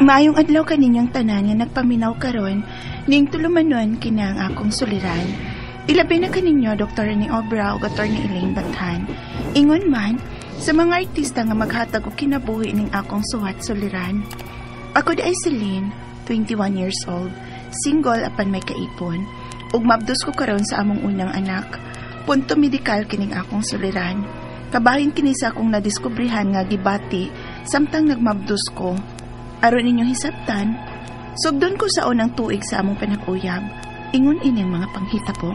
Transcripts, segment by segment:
Maayong adlaw kaninyong tanan nga nagpaminaw karon ning tulumanon kina ang akong suliran. Ilabi na kaninyo Dr. ni Obra ug Attorney Elaine Bathan. Ingon man sa mga artista nga maghatag og kinabuhi ning akong suwat suliran. Ako di ay Celine, 21 years old, single apan may kaipon. Ug mabdos ko karon sa among unang anak. Punto medikal kining akong suliran. Kabahin kini sa akong nadiskubrihan nga gibati samtang nagmabdos ko. Aron ninyong hisabtan, sugdon ko sa unang tuig sa among panag-uyab. Ingon ining mga panghitabo.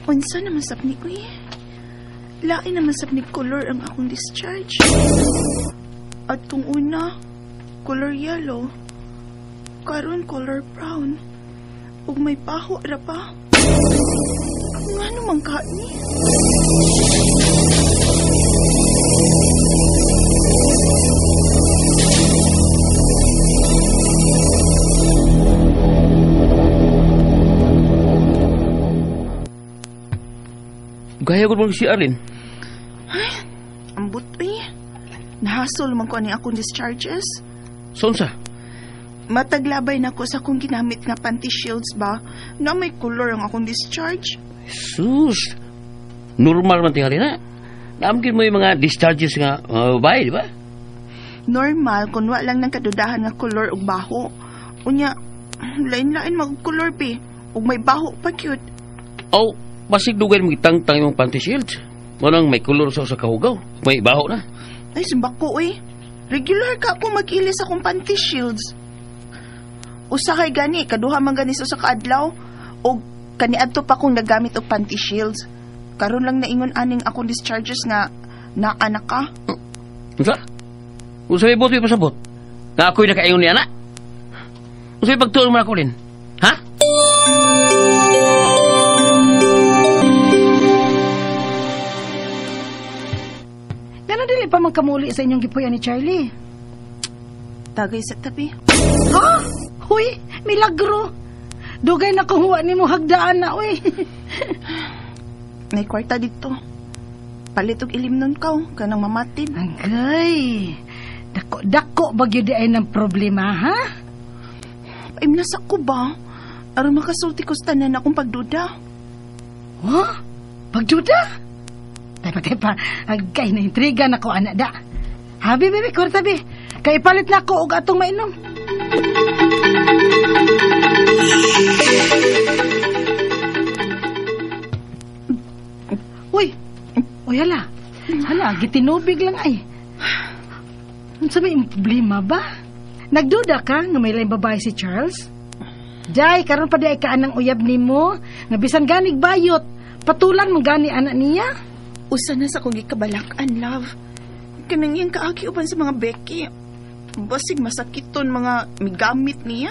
Unsa naman sab ni uy? Lain naman sab ni color ang akong discharge. Atong una, color yellow. Karon color brown. Ug may paho ra pa. Ngano man ka ni? Gaya ko si Arlene. Ay, ambot eh. Nahasol man ko ani akong discharges. Sonsa? Mataglabay na ko sa akong ginamit nga panty shields ba na may color ang akong discharge. Sus! Normal man tingali na. Naamgin mo yung mga discharges nga babae, di ba? Normal kung wa lang ng kadudahan nga color ug baho. Unya, lain-lain mag-color be. Ug may baho pa cute. Oh, basig dugay mo gitangtang yung panty shields. Manang may color sa kahugaw. May baho na. Ay, simbako eh. Regular ka ako mag-ilis akong panty shields. Usahay gani, kaduha man gani sa kaadlaw. O kaniadto pa kong nagamit og panty shields. Karon lang naingon aning akong discharges nga naanak ka. Unsa? Unsa may buot pasabot? Nga ako'y nakaingon ni anak? Unsa may pagtuon mo na ako rin? Ha? Gano'n dili pa magkamuli sa inyong gipuyan ni Charlie? Tagay sa tabi. Ha? Huy, milagro. Dugay na kuhuwa ni mo hagdaan na, uy. May kwarta dito. Palit og ilim nun kaw, kanang mamatid. Agay, dako, dako bagyo di ay ng problema, ha? Paimnasa ko ba? Aron makasulti ko sa tanan akong pagduda. Ha? Pagduda? Tepa, tepa, agay na intriga na ko, anak da. Habi, baby, kwarta, bi. Kaipalit na ako og atong mainom. Uy, uy, hala. Hala, gitinubig lang ay. Unsa may problema ba? Nagduda ka nga may laing babae si Charles? Jay, karon pa di ay kaanang uyab nimo nga bisan ganig bayot, patulan mo gani anak niya? Usa na sa kong gikabalak-an, love. Kanang iyang kaagi uban sa mga beki. Basig masakiton mga migamit niya.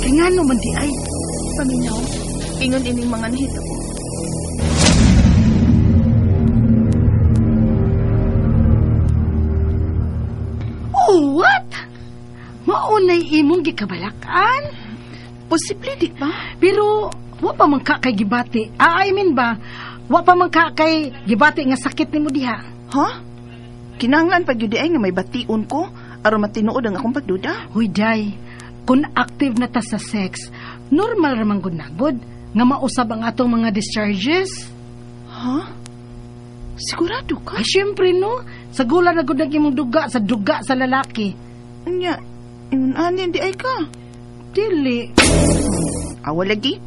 Kaya nga naman di ay. Paminaw, ingon ining mga nahitabo. Oh, what? Maunay imong gikabalakan? Posible, di ba? Pero, wa pa man ka kay gibati. Ah, I mean ba, wa pa man ka kay gibati nga sakit nimo diha. Ha? Kinahanglan pag yun di ay nga may bation ko aron matinuod ang akong pagduda. Huy, day, kung active na ta sa sex, normal ramang gud na gud nga mausab ang atong mga discharges. Ha? Sigurado ka? Ay, syempre no. Sa gula na gud ang imong duga sa duga sa lalaki. Nya, ingon ani di ay ka. Dili. Awa lagi.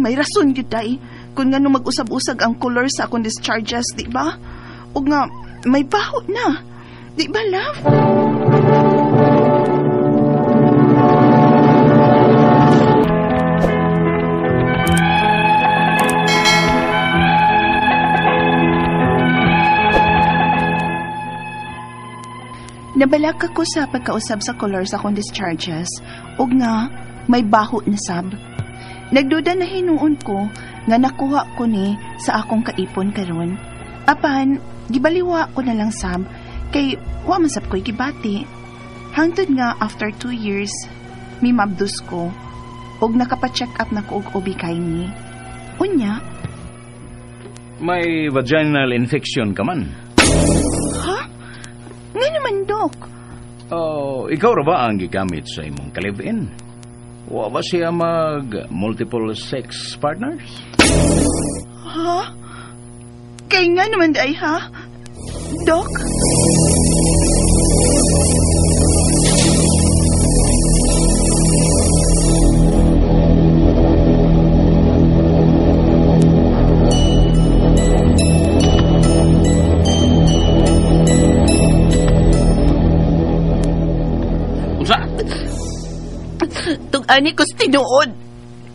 May rason gyud day kung ngano mag-usab-usag ang color sa akong discharges, di ba? Ug nga may baho na. Di ba, love? Nabalaka ko sa pagkausab sa color sa akong discharges ug nga may baho na sab. Nagduda na hinuon ko nga nakuha ko ni sa akong kaipon karon. Apan gibaliwa ko na lang sab kay wa man sab ko'y gibati. Hangtod nga after 2 years Mimabdos ko og nakapa-check up na ko og OB ni. Unya, May vaginal infection ka man. Ha? Nga naman, Dok. Oh, ikaw ra ba ang gigamit sa imong ka-live-in? Wa ba siya mag multiple sex partners? Ha? Kay nga naman day, ha? Dok? Unsa? Tug-ani ko sa tinuod.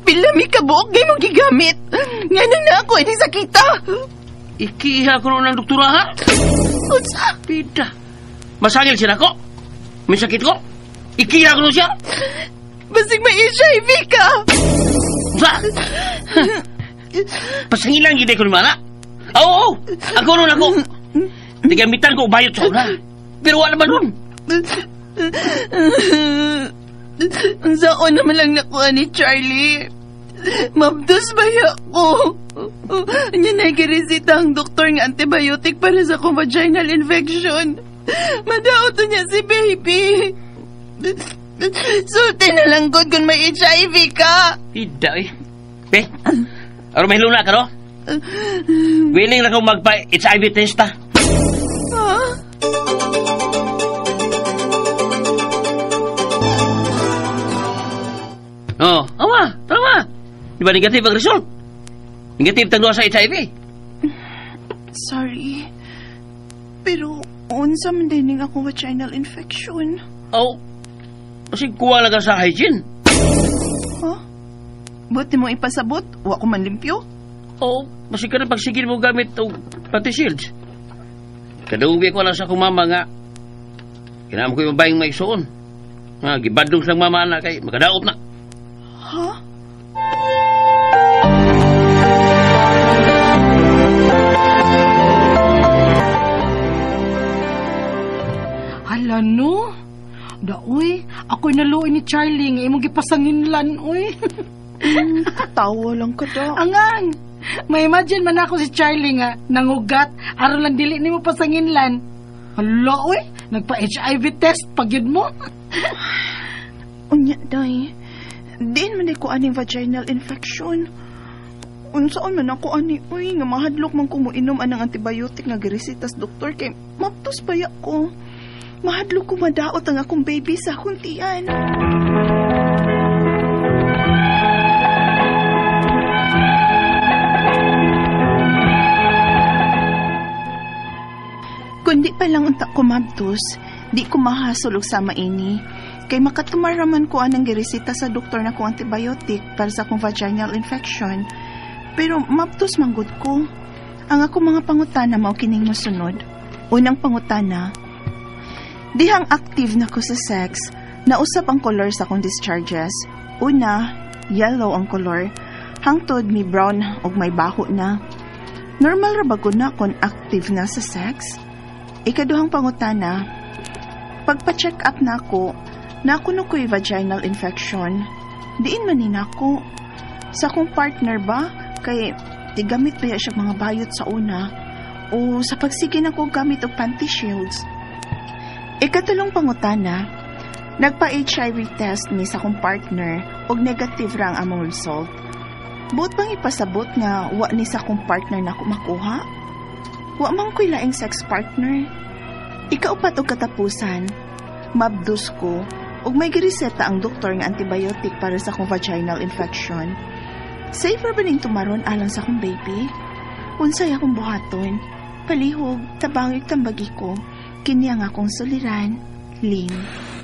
Pila mi kabuok gay mong gigamit. Nga nang na ako, ini sakita. Ikiha ko noon ng doktora, ha? Unsa? Pida. Masangil siya nako. May sakit ko. Ikiha ko noon siya. Basig may HIV ka. Unsa? Pasangilan gid ko ni mana. Oo, oo. Ako noon ako. Tigamitan ko bayot sa una. Pero wala naman nun. Unsaon naman lang nakuha ni Charlie. Mabdos ba ako? Nya nagiresita ang doktor nga antibiotic para sa akong vaginal infection. Madaot to niya si baby. Sulti na lang gud kung may HIV ka. Ida eh. Be, aron mahiluna ka no? Willing na kong magpa-HIV test ta. Ha? Oh, awa, tama. Di ba negative ang result? Negative tagduha sa HIV. Sorry. Pero unsa man din akong vaginal infection. Oh, kasi kuha lang ka sa hygiene. Ha? Buti mo ipasabot, wa ko man limpyo. Oh, basi ka na pagsigil mo gamit og panty shields. Kadugi ko lang sa akong mama nga. Kinahanglan ko yung babaeng maigsuon. Nga, gibadlong silang mama na kay makadaot na. Ha? Hala no. Daoy, ako'y naluoy ni Charlie nga imong gipasanginlan, oy. Tawa lang ka daw. Angang, may imagine man ako si Charlie nga nangugat aron lang dili nimo pasanginlan. Hala, oy, nagpa-HIV test pag yun mo. Unya, day. Diin man ko aning vaginal infection. Unsaon man ako ani, uy, nga mahadlok man ko moinom anang antibiotic nga gireseta sa doktor kay maptos baya ko. Mahadlok ko madaot ang akong baby sa akong tiyan. Kundi pa lang unta ko mabtos, di ko mahasol og sama ini. Kay makatumaraman ko anang gireseta sa doktor na kong antibiotic para sa akong vaginal infection. Pero mabtos manggod ko. Ang ako mga pangutana mao kining mosunod. Unang pangutana, dihang active na ko sa sex, nausap ang color sa akong discharges. Una, yellow ang color. Hangtod may brown ug may baho na. Normal ra ba gud na kung active na sa sex? Ikaduhang pangutana, pagpa-check up na ako, nakuno ko'y vaginal infection. Diin man ni nako. Sa akong partner ba, kay tigamit ba siya mga bayot sa una, o sa pagsige na ko gamit og panty shields. Ikatulong pangutana, nagpa-HIV test ni sa akong partner og negative ra ang among result. Buot bang ipasabot nga wa ni sa akong partner na ako makuha? Wa man ko'y laing sex partner. Ikaupat og katapusan, mabdos ko ug may gireseta ang doktor nga antibiotic para sa akong vaginal infection. Safer ba ning tumaron alang sa akong baby? Unsay akong buhaton? Palihog, tabangig tambagi ko. Kini ang akong suliran, Lynn.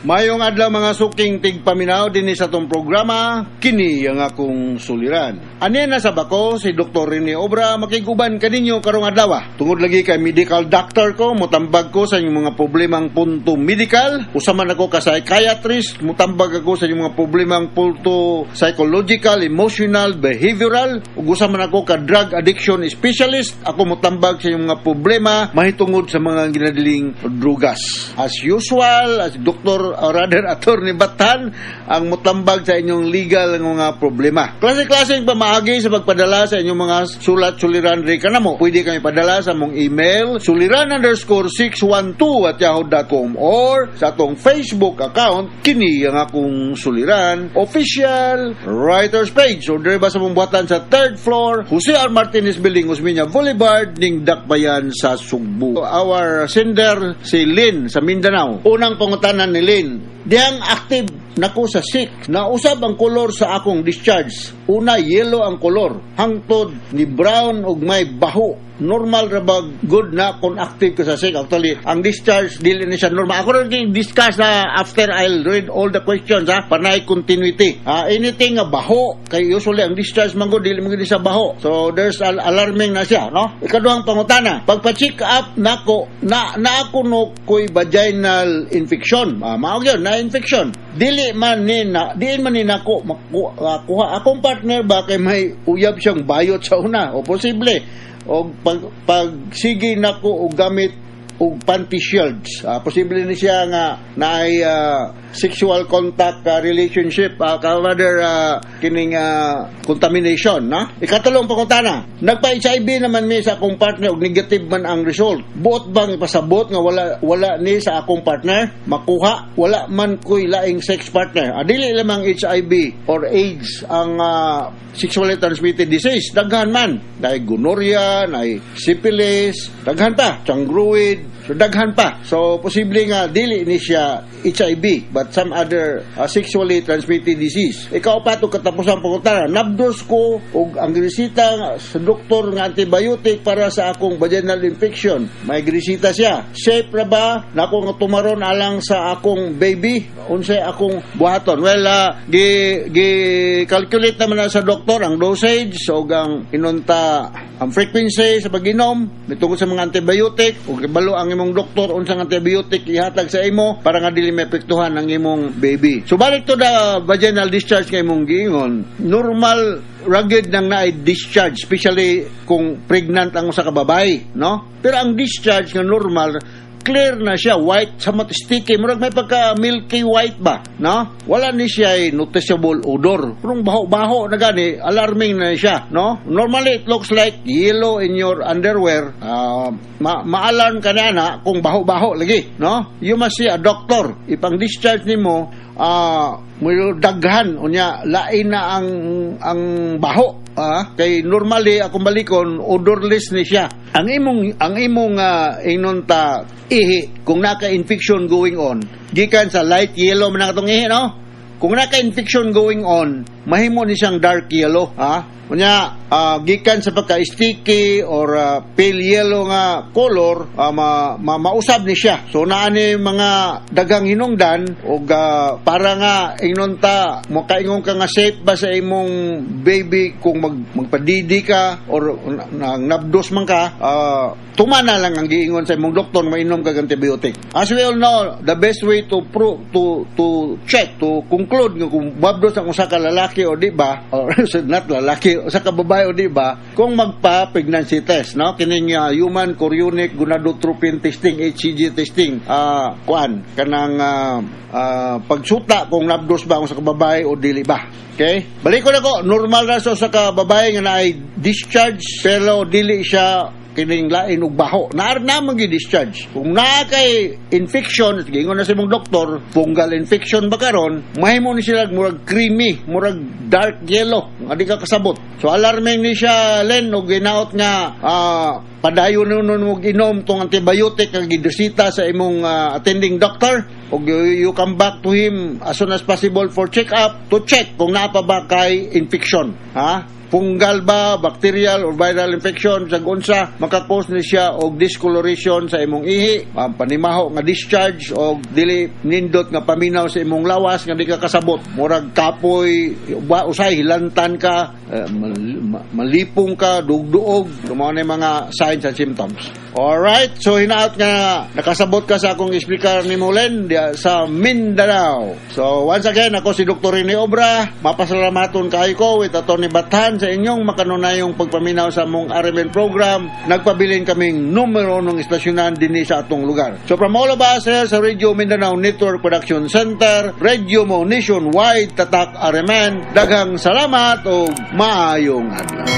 Mayong adlaw mga suking tigpaminaw dinhi sa atong programa, kini ang akong suliran. Ani na sa bako si Dr. Rene Obra makiguban kaninyo karong adlaw. Tungod lagi kay medical doctor ko, motambag ko sa inyong mga problemang punto medical, usa man ako ka psychiatrist, motambag ako sa inyong mga problemang punto psychological, emotional, behavioral, ug usa man ako ka drug addiction specialist, ako motambag sa inyong mga problema mahitungod sa mga ginadiling drugas. As usual, as Dr. Doktor, or rather Attorney Batan, ang mutambag sa inyong legal nga mga problema. Klase-klaseng pamaagi sa pagpadala sa inyong mga sulat suliran diri kanamo. Pwede kami padala sa among email suliran_612@yahoo.com or sa atong Facebook account, Kini ang Akong Suliran Official Writers Page, or diri ba sa among buhatan sa third floor, Jose R. Martinez Building, Osmeña Boulevard, ning Dakbayan sa Sugbo. Our sender si Lynn sa Mindanao. Unang pangutana ni Lynn: "Dihang active nako sa sex, nausab ang kolor sa akong discharge. Una yellow ang kolor, hangtod ni brown ug may baho. Normal ra ba good na kung active ka sa sex?" Actually, ang discharge dili ni siya normal. Ako rin discuss na after I'll read all the questions ha, para naay continuity. Anything nga baho, kay usually ang discharge man gud dili man gud sa baho. So there's alarming na siya, no? Ikaduhang pangutana: "Pagpa-check up nako na na ako no koy vaginal infection." Mao gyud na infection. Dili man ni na diin man ni nako makuha. Akong partner ba kay may uyab siyang bayot sa una o posible o pag sige nako og gamit og panty shields. Posible ni siya nga naay sexual contact, relationship, rather kining contamination, no? Ikatulong pangutana: "Nagpa-HIV naman mi sa akong partner ug negative man ang result. Buot bang ipasabot nga wala wala ni sa akong partner makuha? Wala man ko'y laing sex partner." Dili lamang HIV or AIDS ang sexually transmitted disease. Daghan man. Naay gonorrhea, naay syphilis, daghan pa, chancroid, so daghan pa. So posible nga dili ni siya HIV but some other sexually transmitted disease. Ikaapat ug katapusang pangutana: "Nabdos ko og ang resita sa doktor nga antibiotic para sa akong vaginal infection." May resita siya. "Safe ra ba nako nga tumaron alang sa akong baby? Unsay akong buhaton?" Well, gi gi calculate naman na sa doktor ang dosage ug ang inunta ang frequency sa pag-inom mitungod sa mga antibiotic, ug kabalo ang imong doktor unsang antibiotic ihatag sa imo para nga dili maepektuhan ang imong baby. So balik to the vaginal discharge nga imong giingon, normal ra gyud nang naay discharge, especially kung pregnant ang usa ka babae, no? Pero ang discharge nga normal, clear na siya, white, somewhat sticky, murag may pagka milky white ba, no? Wala ni siya noticeable odor. Kung baho-baho na gani, alarming na siya, no? Normally, it looks like yellow in your underwear. Ma-alarm ka na kung baho-baho lagi, no? You must see a doctor. Ipang discharge nimo, mo daghan unya lain na ang baho, kay normally, akong balikon, odorless ni siya. Ang imong inunta ihi, kung naka infection going on, gikan sa light yellow man ang atong ihi, no? Kung naka infection going on, mahimo ni siyang dark yellow, ha? Unya gikan sa pagka sticky or pale yellow nga color, mausab ni siya. So naa ni mga daghang hinungdan og para nga ingnon ta mokaingon ka nga safe ba sa imong baby kung magpadidi ka or nabdos man ka, tumana lang ang giingon sa imong doktor, mainom kag antibiotic. As we all know, the best way to pro to to check, to conclude nga kung babdos ang usa ka lalaki o di ba, or not lalaki, usa ka babae o di ba, kung magpa-pregnancy test, no? Kining human chorionic gonadotropin testing, HCG testing, kuan kanang pagsuta kung nabdos ba ang usa ka babae o dili ba. Okay? Balik ko na ko, normal na sa usa ka babae nga naay discharge pero dili siya kining lain og baho. Naar na man discharge. Kung naa kay infection, giingon na sa imong doktor, fungal infection ba karon, mahimo ni sila murag creamy, murag dark yellow, nga di ka kasabot. So alarming ni siya, Len, og ginaot nga padayon nun mo inom tong antibiotic nga gireseta sa imong attending doctor og you come back to him as soon as possible for check up to check kung naa pa ba kay infection, ha? Fungal ba, bacterial or viral infection, sa unsa maka-cause ni siya og discoloration sa imong ihi, panimaho nga discharge og dili nindot nga paminaw sa imong lawas nga di ka kasabot. Murag kapoy, ba usay hilantan ka, malipong ka, dugduog, mao na yung mga signs and symptoms. Alright, so hinaot nga nakasabot ka sa akong explicar ni Molen diya sa Mindanao. So once again, ako si Dr. Rene Obra, mapasalamaton kaayo ko with Atty. Bathan. sa inyong makanunayong pagpaminaw sa among RMN program. Nagpabilin kaming numero 1 istasyonan dinhi sa atong lugar. So from all of us here sa Radio Mindanao Network Production Center, Radio Mo Nationwide, Tatak RMN, daghang salamat ug maayong adlaw.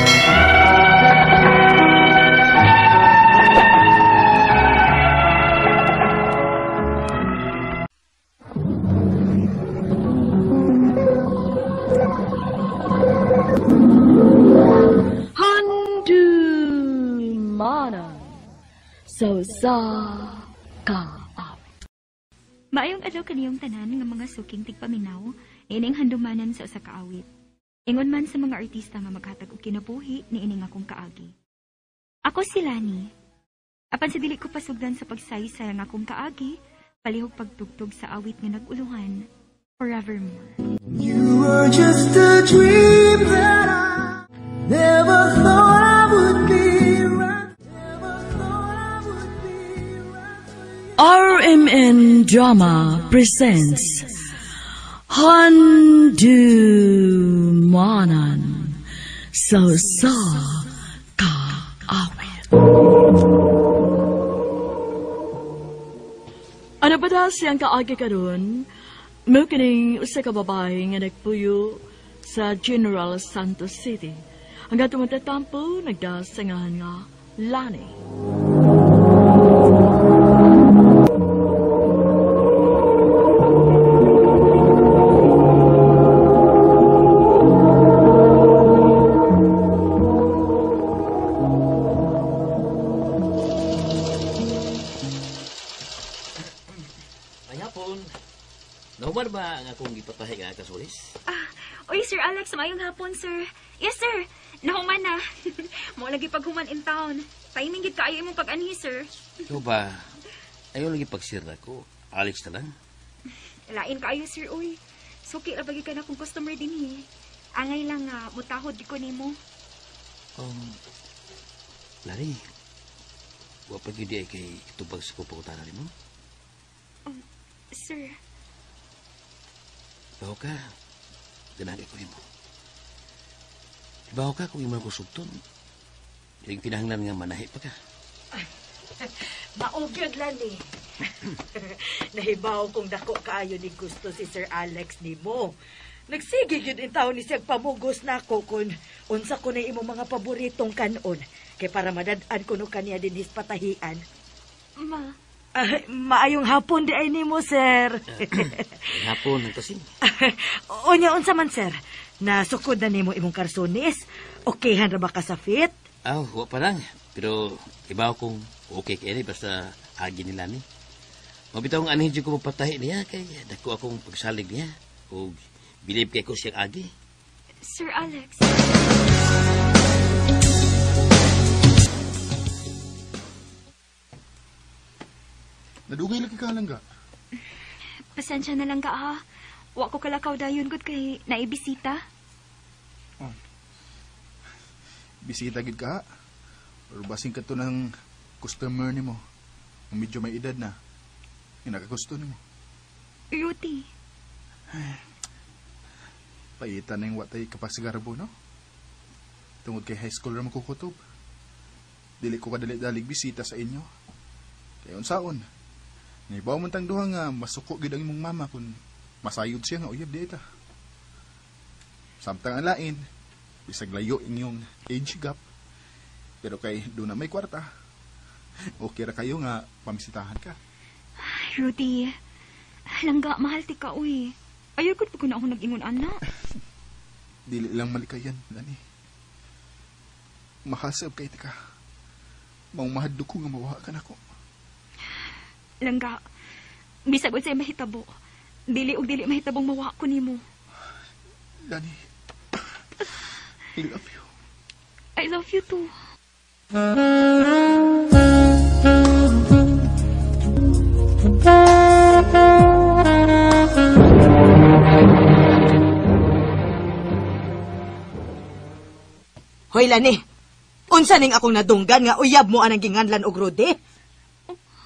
So sa kaawit. Maayong adlaw kaniyong tanan nga mga suking tigpaminaw, ining handumanan sa usa ka awit. Ingon man sa mga artista nga maghatag og kinabuhi niining akong kaagi. Ako si Lani. Apan sa dili ko pasugdan sa pagsaysay ang akong kaagi, palihog pagtugtog sa awit nga nag-uluhan, Forevermore. You were just a dream that I never thought I would be right. Never thought I would be right for you. RMN Drama presents Handumanan sa sa kaawit. Ano ba daw siyang kaagi karon? Mukining usa ka babae nga nagpuyo sa General Santos City. Hanggang tumatatampo, nagdasangahan nga Lani. Mayapon. Nauman ba ang akong gipatahi nga kasulis? Oy, Sir Alex, maayong hapon, sir. Yes, sir. Nahuman na. Mo lagi paghuman in town. Timing gid kaayo imong pag-anhi, sir. Ikaw ba? Ayaw lagi pagsira ko. Alex na lang. Lain kaayo, sir, uy. Suki ra bagi ka na kong customer dinhi. Angay lang nga mutahod di ko nimo. Lani, wa pa gyud ay kay tubag sa ko pangutana nimo. Sir. Bawo ka. Ganahan ko nimo. Bawo ka kung imo ko sugton. Yung kinahanglan nga manahi pa ka. Maugyod, Lani. Nahibaw kong dako kaayo ni gusto si Sir Alex nimo. Nagsige gyud in taon ni siyag pamugos nako kun unsa ko na imong mga paboritong kanon kay para madad-an kuno kaniya dinhis patahian. Ma. Maayong hapon di ay nimo, sir. Hapon ang kasing. Unya unsa man, sir? Nasukod na nimo imong karsonis. Okayhan ra ba ka sa fit? Aw, wa pa lang. Pero ibaw kong okay kay basta agi nila ni. Mabitaw ang anhin ko magpatahi niya kay dako akong pagsalig niya ug bilib kay ko siyang agi. Sir Alex. Nadugay lagi ka lang ga. Pasensya na lang ka ha. Wa ko kalakaw dayon gud kay naibisita. Oh. Bisita gid ka? Or basing ka to ng customer nimo. Ang medyo may edad na. Yung nakagusto nimo. Rudy. Paitan na yung watay kapasigarbo, no? Tungod kay high school ra makukutob. Dili ko kadali-dalig bisita sa inyo. Kaya unsaon. Naibaw man tang duha nga masuko gid ang imong mama kung masayod siya nga uyab di ita. Samtang ang lain, bisag layo inyong age gap. Pero kay doon na may kwarta. Okay ra kayo nga pamisitahan ka. Ay, Rudy, langga, mahal ti ka, uy. Ayaw ko pa na ako nag-ingon, ana. Dili lang malikayan, Lani. Mahasab kay ti ka. Maong mahadlok ko nga mawaha ka nako. Langga, bisag unsay mahitabo. Dili og dili mahitabong mawaha ko nimo. Lani, I love you. I love you too. Hoy, Lani. Unsa ning akong nadunggan nga uyab mo anang ginganlan og Rode?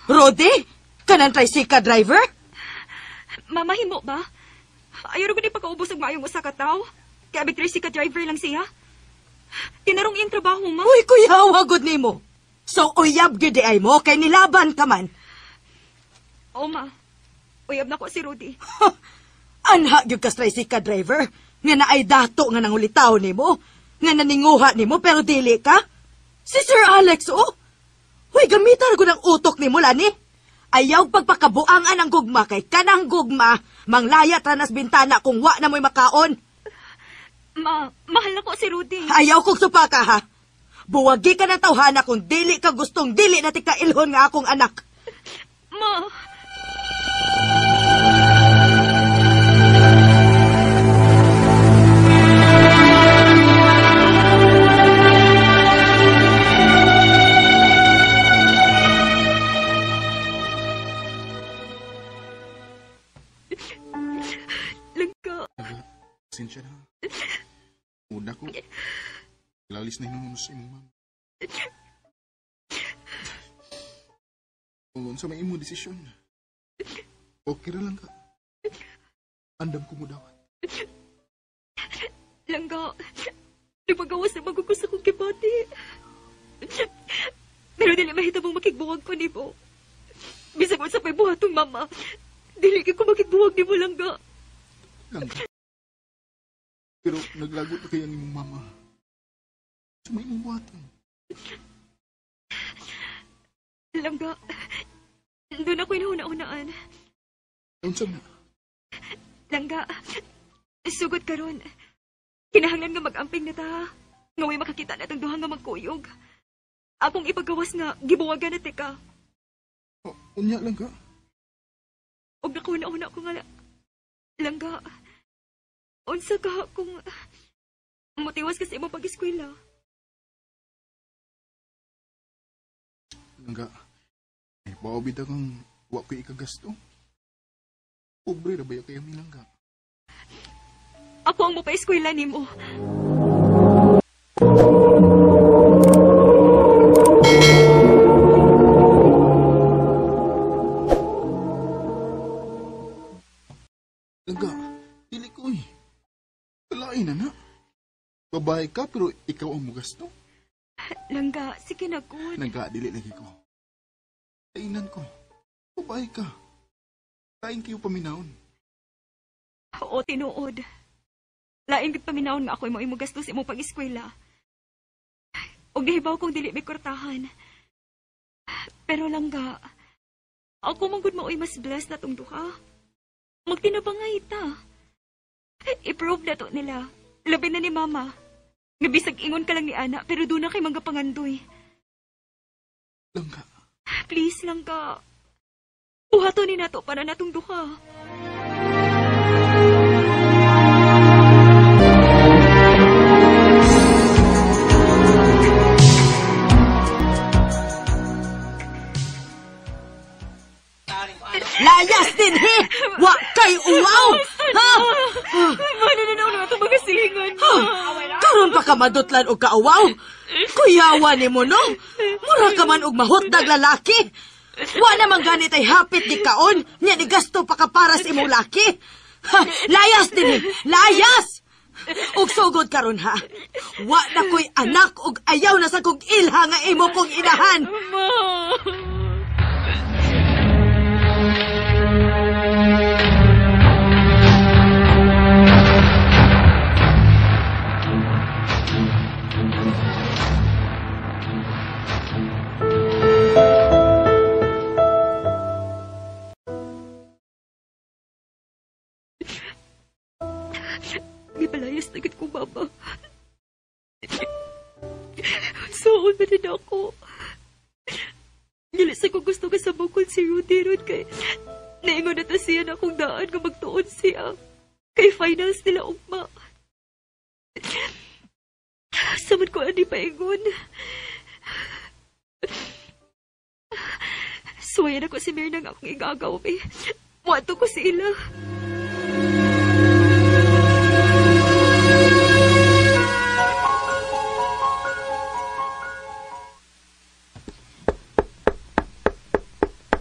Rode? Kanang tricycle driver? Mama, himo ba? Ayaw ko di pagkaubos og maayong usa ka tawo. Kaya big tricycle driver lang siya. Tinarong iyang trabaho, ma. Uy, kuya, wagod nimo. So, uyab gyud ay mo kay nilaban ka man. O, ma. Uyab na ko si Rudy. Anha gyud ka tricycle driver nga naay dato nga nangulitaw nimo, nga naninguha nimo pero dili ka. Si Sir Alex, oh. Uy, gamitar ko ng utok nimo lani. Ayaw pagpakabuangan ang gugma kay kanang gugma, manglaya tranas bintana kung wa na mo'y makaon. Ma, mahal na ko si Rudy. Ayaw kong supaka ha. Buwagi ka ng tawhana kung dili ka gustong dili na tika ilhon nga akong anak. Ma. Langka. Pasensya na. Una ko. Lalis na hinungon sa imong mama. Kung sa may imong desisyon, okay ra lang ka. Andam ko mo dawat. Langga, nagpagawas na bago ko sa kong kibati. Pero dili mahitabong makigbuwag ko nimo. Bisag unsa pa'y buhatong mama, dili ko makigbuwag nimo, Langga. Langga. Pero naglagot na kayo ang imong mama. Sa may imong buhaton. Langga, doon ako inahuna-unaan. Unsa na? Langga, sugod karon. Kinahanglan nga mag-amping na ta. Nga way makakita na itong duha nga magkuyog. Akong ipagawas nga, gibuwagan na tika. Oh, unya lang ka? Og nakuna-una ko nga, Langga, unsa ka kung mutiwas ka sa imong pag-eskwela? Langga, baobid akong wa ko'y ikagasto. Pobre na ba kayo mi, Langga? Ako ang mapa-eskwela nimo. Langga, dili ko eh. Kalain na na. Babae ka pero ikaw ang mugasto. Langga, sige na good. Langga, dili lagi ko. Kainan ko. Babae ka. Kain kayo paminahon. Oo, tinuod. Lain gid paminahon nga ako imo gastos imong pag-eskwela. Og gihibaw kong dili may kwartahan. Pero Langga, ako man gud maoy mas blessed na tong duha. Magtinabangay ta. I-prove na to nila. Labi na ni Mama. Nga bisag ingon ka lang ni Ana, pero doon na kay mga pangandoy. Langga. Please, Langga. Buhato ni nato para natong duha. Layas din, he! Wa kay uwaw! Ha? Mano na nauna itong mga silingan. Karon pa ka madutlan og kauwaw? Kuyawa ni mo, no? Mura ka man og mahutdag lalaki. Wa naman ganit ay hapit di kaon, nya ni gasto pa ka para sa imong laki. Ha, layas din, he! Layas! Og sugod karon ha. Wa na ko'y anak og ayaw na sa kog ilha nga imo kong inahan. Ma! Gipalayas na gid ko, Mama. Suon na din ako. Dili sa ko gusto ka sa bukod si Rudy ron kay naingon na ta siya na akong daan nga magtuon siya. Kay finals nila ugma. Samad ko ani paingon. Suwayan ako si Mirna nga akong igagaw eh. Muadto ko si ila.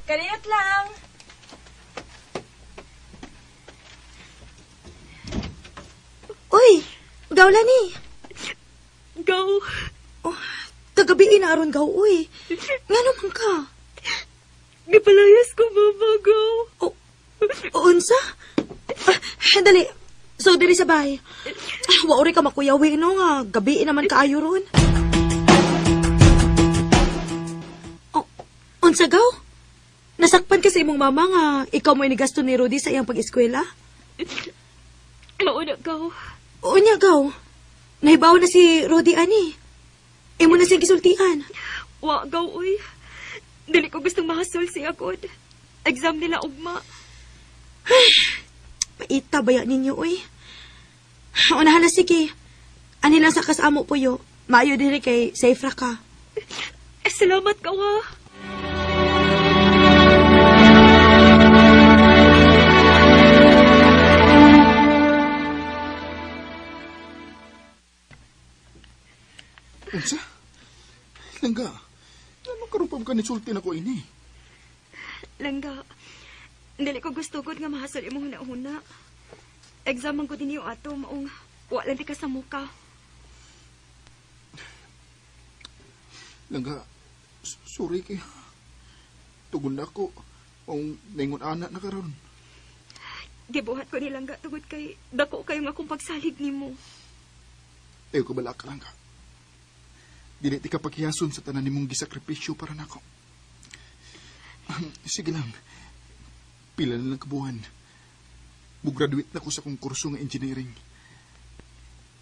Kaniyot lang. Uy, gawla ni. gaw. Oh, kagabi na aron gaw, uy. Ngano man ka? Gipalayas ko, mama, gaw. Oh, unsa? Dali. So, diri sa bahay. Wa ori ka makuyawi, no, nga. Gabi naman kaayo ron. Oh, unsa gaw? Nasakpan ka sa imong mama nga ikaw mo inigasto ni Rudy sa iyang pag-eskwela? Mauna, gaw. Unya, gaw. Nahibaw na si Rudy, ani. Imo na siyang gisultian. Wa, gaw, uy. Dili ko gustong mahasol siya, god. Exam nila ugma. Paita baya ninyo, uy. Unahan na, sige. Ani lang sa kasamo puyo. Maayo diri kay safe ra ka. Salamat, gaw, ha. Unsa? Langga, ano karon pa ka nisulti na ko ini? Langga, dili ko gusto gud nga mahasol imong huna-huna. Exam man gud niyo ato maong wa lang di ka sa muka. Langga, sorry kay. Tugon na ako. Ang ningon ana na karon. Gibuhat ko ni Langga tungod kay dako kayo nga akong pagsalig nimo. Ayaw ko balak, Langga. Dili ti ka paghiyason sa tanan nimong gisakripisyo para nako. Sige lang. Pila na lang kabuhan. Mugraduate na ko sa kong kurso nga engineering.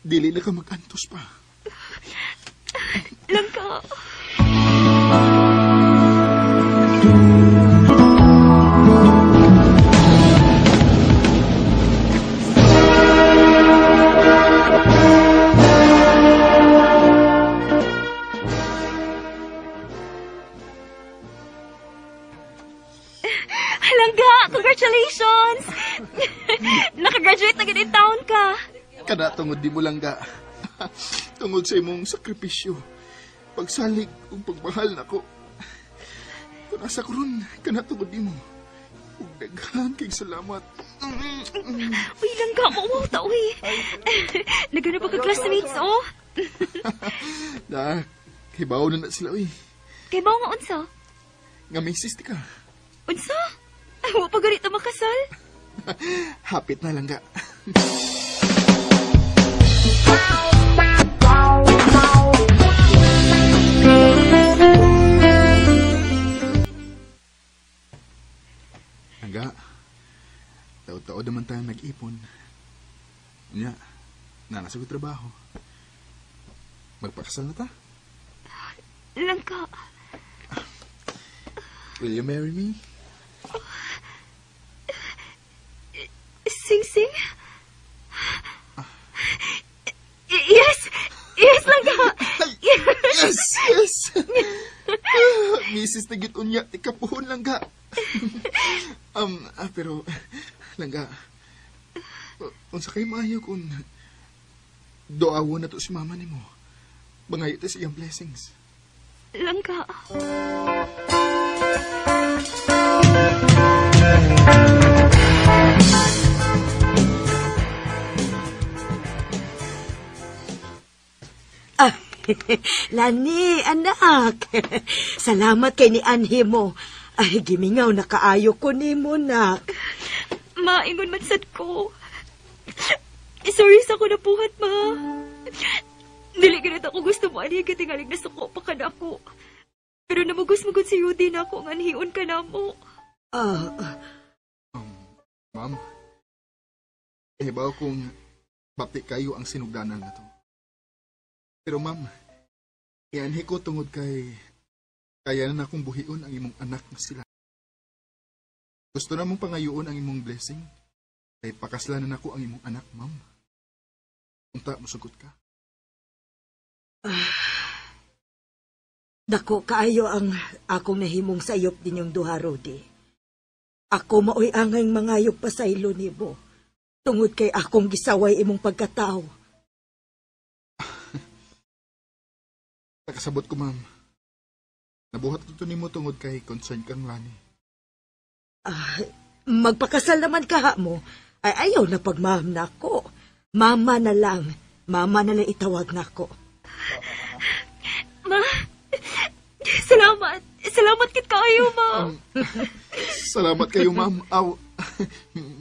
Dili na ka mag-antos pa. Langga. Langga, congratulations! Nakagraduate na gid in town ka. Kada tungod di mo, Langga. Tungod sa imong sakripisyo. Pagsalig ug pagmahal nako. Kung asa ko ron, kana tungod di mo. Ug daghan kay salamat. Uy, Langga, mauwaw ta, uy. Nagano pa ka classmates, oh. Da, hibaw na sila, uy. Kay bawo nga unsa? Nga misis ti ka. Unsa? Ay, wa pa ganito makasal. Hapit na, Langga. Langga, tao-tao naman tayo nag-ipon. Unya, nasa ko trabaho. Magpakasal na ta? Langga. Will you marry me? Sing Sing? Yes! Yes, Langga! Yes! Yes! Mrs. Nagit unya, ikapuhon, Langga. Pero, Langga, unsa kay maayo kung doawon na to si mama nimo. Bangayo ta sa iyang blessings. Langga. Lani, anak. Salamat kay ni Anhi mo. Ay, gimingaw na kaayo ko nimo, nak. Maingon man sad ko. Sorry sa ko napuhat, ma. Dili ganito ako gusto mo anhi katingalig na suko pa ka na ako. Pero namugos-mugod si Rudy na ako ang anhion ka na mo. Ma'am, ibaw kung bapti kayo ang sinugdanan na to. Pero ma'am, ianhi ko tungod kay kaya na akong buhion ang imong anak na sila. Gusto na mong pangayoon ang imong blessing, kay pakaslanan ako ang imong anak, ma'am. Unta, musugot ka. Dako kaayo ang akong nahimong sayop ninyong duha, Rudy. Ako maoy angay mangayog pasaylo nimo. Tungod kay akong gisaway imong pagkatao. Nakasabot ko, ma'am. Nabuhat ko to nimo tungod kay concern kang Lani. Magpakasal naman kaha mo. Ay, ayaw na pagma'am na ako. Mama na lang. Mama na lang itawag na ako. Ma, salamat. Salamat kit kaayo, ma. Salamat kayo, ma'am. Aw,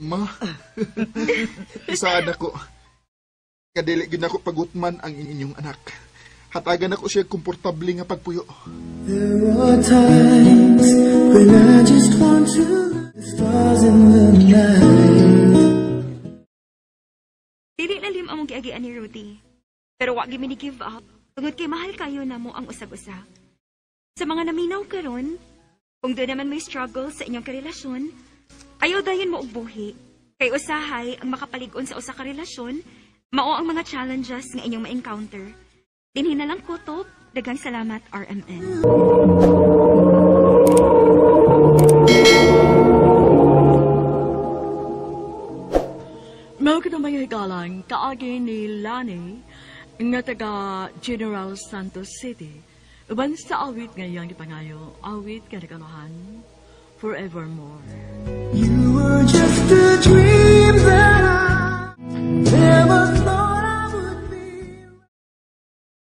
ma. Saan ako? Kadili gid nako pagutman ang inyong anak. Hatagan ako siya komportable nga pagpuyo. There are times when I just want to look the stars in the night. Dili lalim among giagian ni Rudy. Pero wa gyud mi ni give up tungod kay mahal kayo namo ang usag-usa. Sa mga naminaw karon, kung doon naman may struggle sa inyong karelasyon, ayaw dayon mo og buhi. Kay usahay ang makapalig-on sa usa ka relasyon, mao ang mga challenges nga inyong ma-encounter. Dinhi na lang kutob, daghang salamat, RMN. Mao kitong mga higalang kaagi ni Lani nga taga General Santos City. Uban sa awit nga iyang gipangayo, awit nga nagkalahan, Forevermore. You were just a dream.